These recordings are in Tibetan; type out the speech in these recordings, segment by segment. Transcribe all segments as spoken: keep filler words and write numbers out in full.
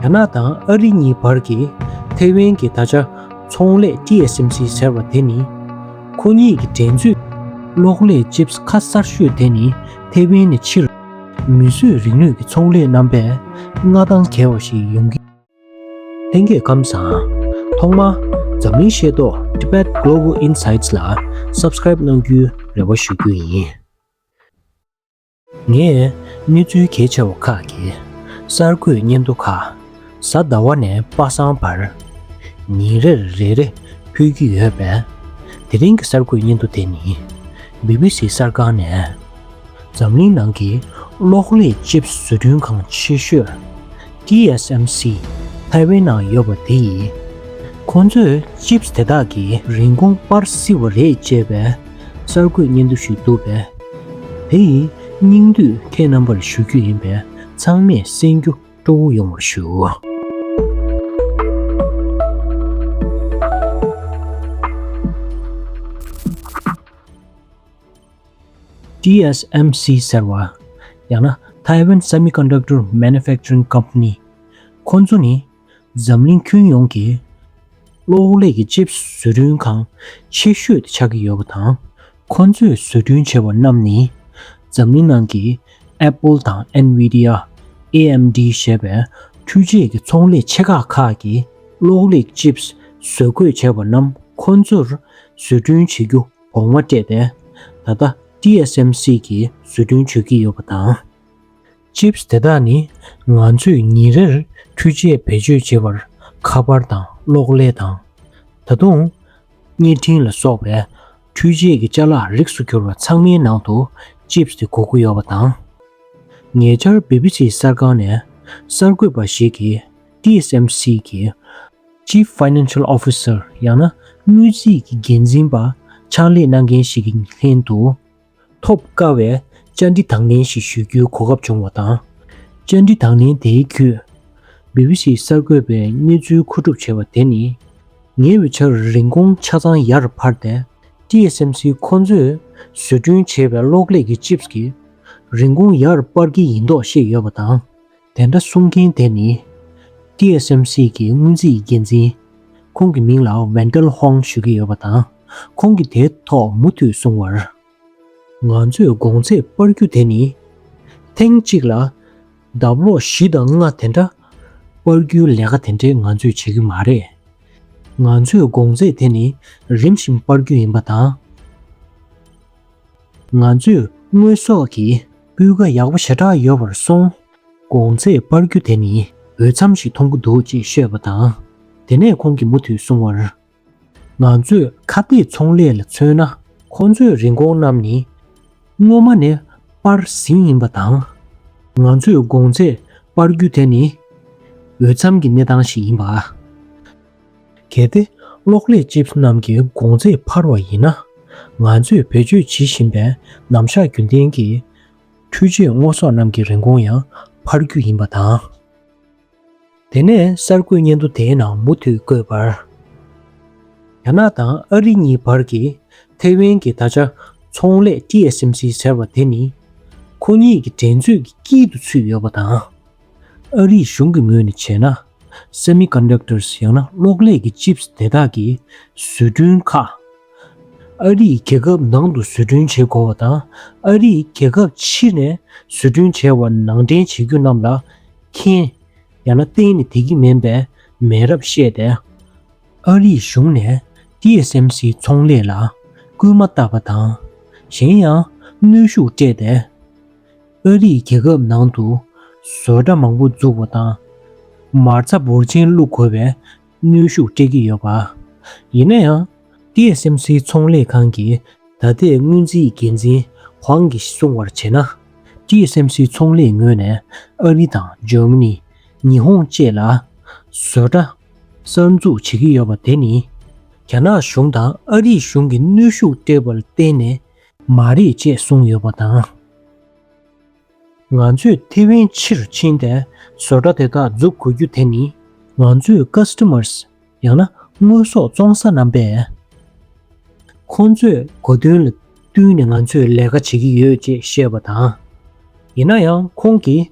རྒྱ་ནག་དང་ཨ་རི་གཉིས་བར་གྱི་ཐེ་ཝན་གྱི་ད་ཆ་ཚོང་ལས་ཊི་ཨེས་ཨེམ་སི་ཟེར་བ་དེ་ནི། ཁོ་གཉིས་ཀྱི་འགྲན་རྩོད། གློག་ཀླད་ཅིབ་སི་ཁ་གསར་ཤོས་དེ་ནི་ཐེ་ཝན་ནས་ཕྱིར། མིས་བཟོས་རིག་ནུས་ཀྱི་ཚོང་ལས་རྣམ་པས་མངའ་ཐང་རྒྱས་པ་ཞིག་ཡོང་གི། ལྷན་རྒྱས་ཁམས་བཟང་། ཐོག་མར་འཛམ་གླིང་ཤེས་རྟོགས་Tibet Global Insights ལ་སབ་སི་ཀ་རེབ་གནང་རྒྱུའི་རེ་བ་ཞུ་རྒྱུ་ཡིན། ངས་གནས་ཚུལ་གལ་ཆེ་བ་ཁག་གི་གསར་འགོད་སྙན་ཐོ་ཁག་གཟའ་ཟླ་བ་ནས་པ་སངས་བར་ཉིན་རེར་རེ་རེ་ཕུལ་གྱི་ཡོད་པས། དེ་རིང་གི་གསར་འགོད་སྙན་ཐོ་དེ་ནི་བི་བི་སི་གསར་ཁང་ནས། འཛམ་གླིང་ནང་གི་གློག་ཀླད་ཅིབ་སི་བཟོ་སྐྲུན་ཁང་ཆེ་ཤོས་ཊི་ཨེས་ཨེམ་སི་ཐའེ་ཝན་ནང་ཡོད་པ་དེ་ཡིས། ཁོང་ཚོས་ཅིབ་སི་དེ་དག་གི་རིན་གོང་སྤར་སྲིད་པ་རེད་ཅེས་པའི་གསར་འགོད་སྙན་ཐོ་ཞིག་འདུག་པས། དེ་ཡི་སྙིང་བསྡུས་ཁྱེད་རྣམ་པར་ཞུ་རྒྱུ་ཡིན་པས། ཚང་མས་གསན་རྒྱུ་སྤྲོ་བོ་ཡོང་བར་ཞུ། ཊི་ཨེས་ཨེམ་སི་ཟེར་བ། ཡང་ན་Taiwan Semiconductor Manufacturing Company། ཁོ་ཚོ་ནི་འཛམ་གླིང་ཁྱོན་ཡོངས་ཀྱི་གློག་ཀླད་ཀྱི་ཅིབ་སི་བཟོ་སྐྲུན་ཁང་ཆེ་ཤོས་དེ་ཆགས་ཀྱི་ཡོད་པ་དང་། ཁོ་ཚོས་བཟོ་སྐྲུན་བྱས་པ་རྣམས་ནི་འཛམ་གླིང་ནང་གི་Apple དང་Nvidia། ཨེ་ཨེམ་ཌི་ཞེས་པའི་འཕྲུལ་ཆས་ཀྱི་ཚོང་ལས་ཆེ་ཁག་ཁག་གི་གློག་ཀླད་ཅིབ་སི་བཟོ་འགོད་བྱས་པ་རྣམས་ཁོ་ཚོར་བཟོ་སྐྲུན་བྱེད་རྒྱུ་གོང་མ་སྤྲད་དེ། ད་ལྟ་ཊི་ཨེས་ཨེམ་སི་གིས་བཟོ་སྐྲུན་བྱེད་ཀྱི་ཡོད་པ་དང་། ཅིབ་སི་དེ་དག་ནི་ང་ཚོས་ཉིན་རེར་འཕྲུལ་ཆས་བེད་སྤྱོད་བྱེད་པར་ཁ་པར་དང་གློག་ཀླད་དང་། ད་དུང་བརྙན་འཕྲིན་ལ་སོགས་པའི་འཕྲུལ་ཆས་ཀྱི་ཅ་ལག་རིགས་སུ་གྱུར་པ་ཚང་མའི་ནང་དུ་ཅིབ་སི་དེ་དགོས་ཀྱི་ཡོད་པ་དང་། ཉེ་ཆར་བི་བི་སི་གསར་ཁང་ནས་གསར་འགོད་པ་ཞིག་གིས་ཊི་ཨེས་ཨེམ་སི་གི་Chief Financial Officer ཡང་ན་དངུལ་རྩིས་ཀྱི་འགན་འཛིན་པ་ཕྱག་ལས་གནང་མཁན་ཞིག་གི་ལྷན་དུ། ཐོབ་དཀའ་བའི་བཅར་འདྲི་དང་ལེན་ཞིག་ཞུ་རྒྱུའི་གོ་སྐབས་བྱུང་བ་དང་། བཅར་འདྲི་དང་ལེན་དེའི་བརྒྱུད། བི་བི་སི་གསར་འགོད་པས་གནས་ཚུལ་མཁོ་སྒྲུབ་བྱས་པ་དེ་ནི། ཉེ་བའི་ཆར་རིན་གོང་ཆ་ཚང་ཡར་འཕར་ཏེ། ཊི་ཨེས་ཨེམ་སི་ཁོ་ཚོས་བཟོ་སྐྲུན་བྱས་པའི་གློག་ཀླད་ཀྱི་ཅིབ་སི་གི་རིན་གོང་ཡར་སྤར་གྱི་ཡིན་མདོག་བཤད་ཡོད་པ་དང་། དེ་འདྲ་གསུང་མཁན་དེ་ནི། ཊི་ཨེས་ཨེམ་སི་གི་དངུལ་རྩིས་འགན་འཛིན། ཁོང་གི་མིང་ལ་ཝན་ཏལ་ཧོང་ཞུ་གི་ཡོད་པ་དང་། ཁོང་གིས་དེའི་ཐོག་མུ་མཐུད་གསུང་བར། ང་ཚོས་གོང་ཚད་སྤར་རྒྱུ་དེ་ནི། ཐེངས་གཅིག་ལ་ལྡབ་ལོག་བཞི་དང་ལྔ་དེ་འདྲ་སྤར་རྒྱུའི་ལས་ཀ་དེ་འདྲའི་ང་ཚོས་བྱེད་ཀྱི་མ་རེད། ང་ཚོས་གོང་ཚད་དེ་ནི་རིམ་བཞིན་སྤར་རྒྱུ་ཡིན་པ་དང་། ང་ཚོས་དངོས་ཟོག་གི་སྤུས་ཀ་ཡག་པོ་ཞེ་དྲག་ཡོད་པར་སོང་། གོང་ཚད་སྤར་རྒྱུ་དེ་ནི་འོས་འཚམ་ཞིག་མཐོང་གི་འདུག་ཅེས་བཤད་པ་དང་། དེ་ནས་ཁོང་གིས་མུ་མཐུད་གསུང་བར། ང་ཚོས་ཁ་གཏད་ཚོང་ལས་ལ་མཚོན་ན། ཁོང་ཚོས་རིན་གོང་རྣམས་ནི་སྔོན་མ་ནས་སྤར་ཟིན་ཡིན་པ་དང་། ང་ཚོས་གོང་ཚད་སྤར་རྒྱུ་དེ་ནི་འོས་འཚམ་གྱི་གནས་སྟངས་ཤིག་ཡིན་པ། གལ་ཏེ་གློག་ཀླད་ཅིབ་སི་རྣམས་ཀྱི་གོང་ཚད་འཕར་བ་ཡིན་ན། ང་ཚོས་བེད་སྤྱོད་བྱེད་བཞིན་པའི་ནམ་ཞག་རྒྱུན་ལྡན་གྱི་འཕྲུལ་ཆས་དངོས་ཟོག་རྣམས་ཀྱི་རིན་གོང་ཡང་འཕར་རྒྱུ་ཡིན་པ་དང་། དེ་ནས་གསར་འགོད་སྙན་ཐོ་དེའི་ནང་མུ་མཐུད་བཀོད་པར། རྒྱ་ནག་དང་ཨ་རི་གཉིས་བར་གྱི་ཐེ་ཝན་གྱི་ད་ཆ་ཚོང་ལས་ཊི་ཨེས་ཨེམ་སི་ཟེར་བ་དེ་ནི། ཁོ་གཉིས་ཀྱི་འགྲན་རྩོད་ཀྱི་དཀྱིལ་དུ་ཚུད་ཡོད་པ་དང་། ཨ་རིའི་གཞུང་གི་ངོས་ནས་བྱས་ན། སེ་མི་ཀོན་ཌག་ཊར་སི་ཡང་ན་གློག་ཀླད་ཀྱི་ཅིབ་སི་དེ་དག་གི་བཟོ་སྐྲུན་ཁག་ཨ་རིའི་རྒྱལ་ཁབ་ནང་དུ་བཟོ་སྐྲུན་བྱེད་དགོས་པ་དང་། ཨ་རིའི་རྒྱལ་ཁབ་ཕྱིར་ནས་བཟོ་སྐྲུན་བྱས་པ་ནང་འདྲེན་བྱེད་རྒྱུ་རྣམས་ལ་མཁྱེན། ཡང་ན་གཏན་ནས་བསྡད་ཀྱི་མིན་པའི་མེད་རབས་བཤད་དེ། ཨ་རིའི་གཞུང་ནས་ཊི་ཨེས་ཨེམ་སིའི་ཚོང་ལས་ལ་སྐུལ་མ་བཏབ་པ་དང་། གཞན་ཡང་གནོན་ཤུགས་སྤྲད་དེ། ཨ་རིའི་རྒྱལ་ཁབ་ནང་དུ་བཟོ་གྲྭ་མང་པོ་འཛུགས་པ་དང་། མ་རྩ་འབོར་ཆེན་བླུག་དགོས་པའི་གནོན་ཤུགས་སྤྲད་ཀྱི་ཡོད་པ། ཡིན་ན་ཡང་། ཊི་ཨེས་ཨེམ་སིའི་ཚོང་ལས་ཁང་གི་ད་ལྟའི་དངུལ་རྩིས་འགན་འཛིན་ཧུང་གིས་གསུངས་པར་བྱས་ན། ཊི་ཨེས་ཨེམ་སིའི་ཚོང་ལས་ངོས་ནས་ཨ་རི་དང་འཇར་མ་ནི། ཉི་ཧོང་བཅས་ལ་བཟོ་གྲྭ་གསར་འཛུགས་བྱེད་ཀྱི་ཡོད་པ་དེ་ནི། རྒྱ་ནག་གཞུང་དང་ཨ་རིའི་གཞུང་གིས་གནོན་ཤུགས་སྤྲད་པར་བརྟེན་ནས་མ་རེད་ཅེས་གསུངས་ཡོད་པ་དང་། ང་ཚོས་ཐེ་ཝན་ཕྱིར་ཕྱིན་ཏེ་བཟོ་གྲྭ་དེ་དག་འཛུགས་དགོས་རྒྱུ་དེ་ནི། ང་ཚོའི་ཀ་སི་ཊ་མར་སི་ཡང་ན་དངོས་ཟོག་བཙོང་ས་རྣམ་པས། ཁོང་ཚོས་གོ་དོན་ལ་བསྟུན་ནས་ང་ཚོས་ལས་ཀ་བྱེད་ཀྱི་ཡོད་ཅེས་བཤད་པ་དང་། ཡིན་ན་ཡང་ཁོང་གིས།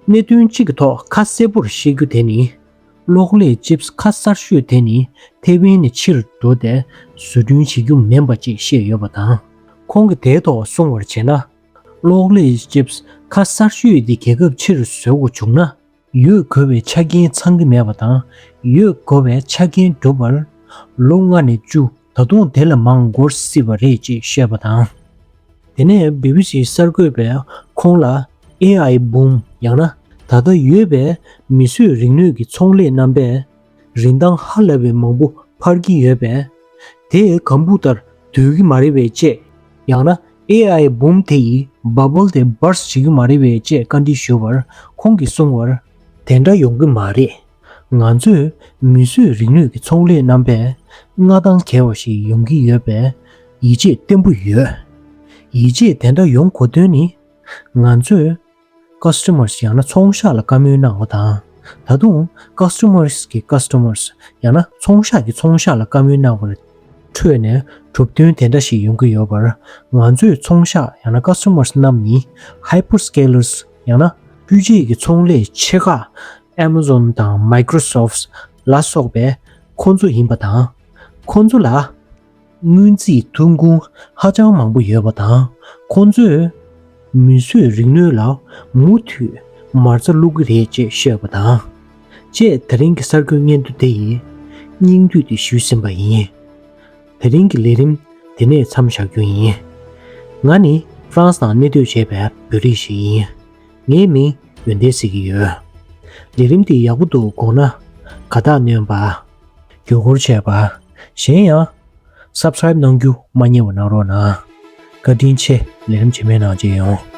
གནད་དོན་གཅིག་གི་ཐོག་ཁ་གསལ་པོར་བཤད་རྒྱུ་དེ་ནི། གློག་ཀླད་ཅིབས་ཁ་གསར་ཤོས་དེ་ནི་ཐེ་ཝན་ནས་ཕྱིར་འགྲོ་སྟེ་བཟོ་སྐྲུན་བྱེད་རྒྱུ་མིན་པ་ཅིག་བཤད་ཡོད་པ་དང་། ཁོང་གིས་དེའི་ཐོག་གསུང་བར་བྱས་ན། གློག་ཀླད་ཅིབས་ཁ་གསར་ཤོས་དེ་རྒྱལ་ཁབ་ཕྱིར་བཟོ་དགོས་བྱུང་ན། ཡོད་དགོས་པའི་ཆ་རྐྱེན་ཚང་གི་མེད་པ་དང་། ཡོད་དགོས་པའི་ཆ་རྐྱེན་སྒྲུབ་པར་ལོ་ལྔ་ནས་བཅུ། ད་དུང་དེ་ལས་མང་འགོར་སྲིད་པ་རེད་ཅེས་བཤད་པ་དང་། དེ་ནས་བི་བི་སི་གསར་འགོད་པས་ཁོང་ལ་ཨེ་ཨའི་བུམ་ཡང་ན་ད་ལྟ་ཡོད་པའི་མིས་བཟོས་རིག་ནུས་ཀྱི་ཚོང་ལས་རྣམ་པས་རིན་ཐང་ཧ་ལས་པའི་མང་པོ་འཕར་གྱི་ཡོད་པས། དེས་གམ་པུ་ཏར་སྡོད་ཀྱི་མ་རེད་པས་ཅེས། ཡང་ན་ཨེ་ཨའི་བུམ་དེ་ཡིས་བ་བལ་དེ་བར་སི་བྱེད་ཀྱི་མ་རེད་པས་ཅེས་བཀའ་འདྲི་ཞུ་བར་ཁོང་གིས་གསུངས་པར། དེ་འདྲ་ཡོང་གི་མ་རེད། ང་ཚོས་མིས་བཟོས་རིག་ནུས་ཀྱི་ཚོང་ལས་རྣམ་པས་མངའ་ཐང་རྒྱས་པ་ཞིག་ཡོང་གི་ཡོད་པའི་ཡིད་ཆེས་བརྟན་པོ་ཡོད། ཡིད་ཆེས་དེ་འདྲ་ཡོང་དགོས་དོན་ནི། ང་ཚོས་ཀ་སི་ཊ་མར་ཡང་ན་ཚོང་ཤག་ལ་བཀའ་མོལ་གནང་བ་དང་། ད་དུང་ཀ་སི་ཊ་མར་གྱི་ཀ་སི་ཊ་མར་ཡང་ན་ཚོང་ཤག་གི་ཚོང་ཤག་ལ་བཀའ་མོལ་གནང་བར་ཁྲོད་ནས་གྲུབ་དོན་དེ་འདྲ་ཞིག་ཡོང་གི་ཡོད་པར། ང་ཚོའི་ཚོང་ཤག་ཡང་ན་ཀ་སི་ཊ་མར་རྣམས་ནི་ཧའི་པར་སི་ཀེ་ལར་ཡང་ན་སྤུས་ཆེ་གི་ཚོང་ལས་ཆེ་ཁག་ཨེ་མ་ཛོན་དང་མའི་ཀྲོ་སོཕ་ལ་སོགས་པའི་ཁོ་ཚོ་ཡིན་པ་དང་། ཁོ་ཚོ་ལ་སྔོན་རྩིས་ཐོན་ཁུངས་ཧ་ཅང་མང་པོ་ཡོད་པ་དང་། ཁོ་ཚོས་མིས་བཟོས་རིག་ནུས་ལ་མུ་མཐུད་མ་རྩ་བླུག་གི་རེད་ཅེས་བཤད་པ་དང་། ཅེས་དེ་རིང་གི་གསར་འགོད་སྙན་ཐོ་དེ་ཡི་སྙིང་བསྡུས་ཏེ་ཞུས་ཟིན་པ་ཡིན། དེ་རིང་གི་ལས་རིམ་དེ་ནས་མཚམས་བཞག་རྒྱུ་ཡིན། ང་ནི་ཧྥ་རན་སི་ནང་གནས་སྡོད་བྱས་པའི་བོད་རིགས་ཤིག་ཡིན། ངའི་མིང་ཡོན་ཏན་ཟེར་གྱི་ཡོད། ལས་རིམ་འདི་ཡག་པོ་འདུག་དགོངས་ན། དགའ་རྟགས་སྣོན་པ། བརྒྱུད་སྐུར་བྱས་པ། གཞན་ཡང་། སབ་སི་ཀ་རེབ་གནང་རྒྱུ་མ་བསྙེལ་བ་གནང་རོགས་གནང་། བཀའ་དྲིན་ཆེ། ལས་རིམ་རྗེས་མའི་ནང་མཇལ་ཡོང་།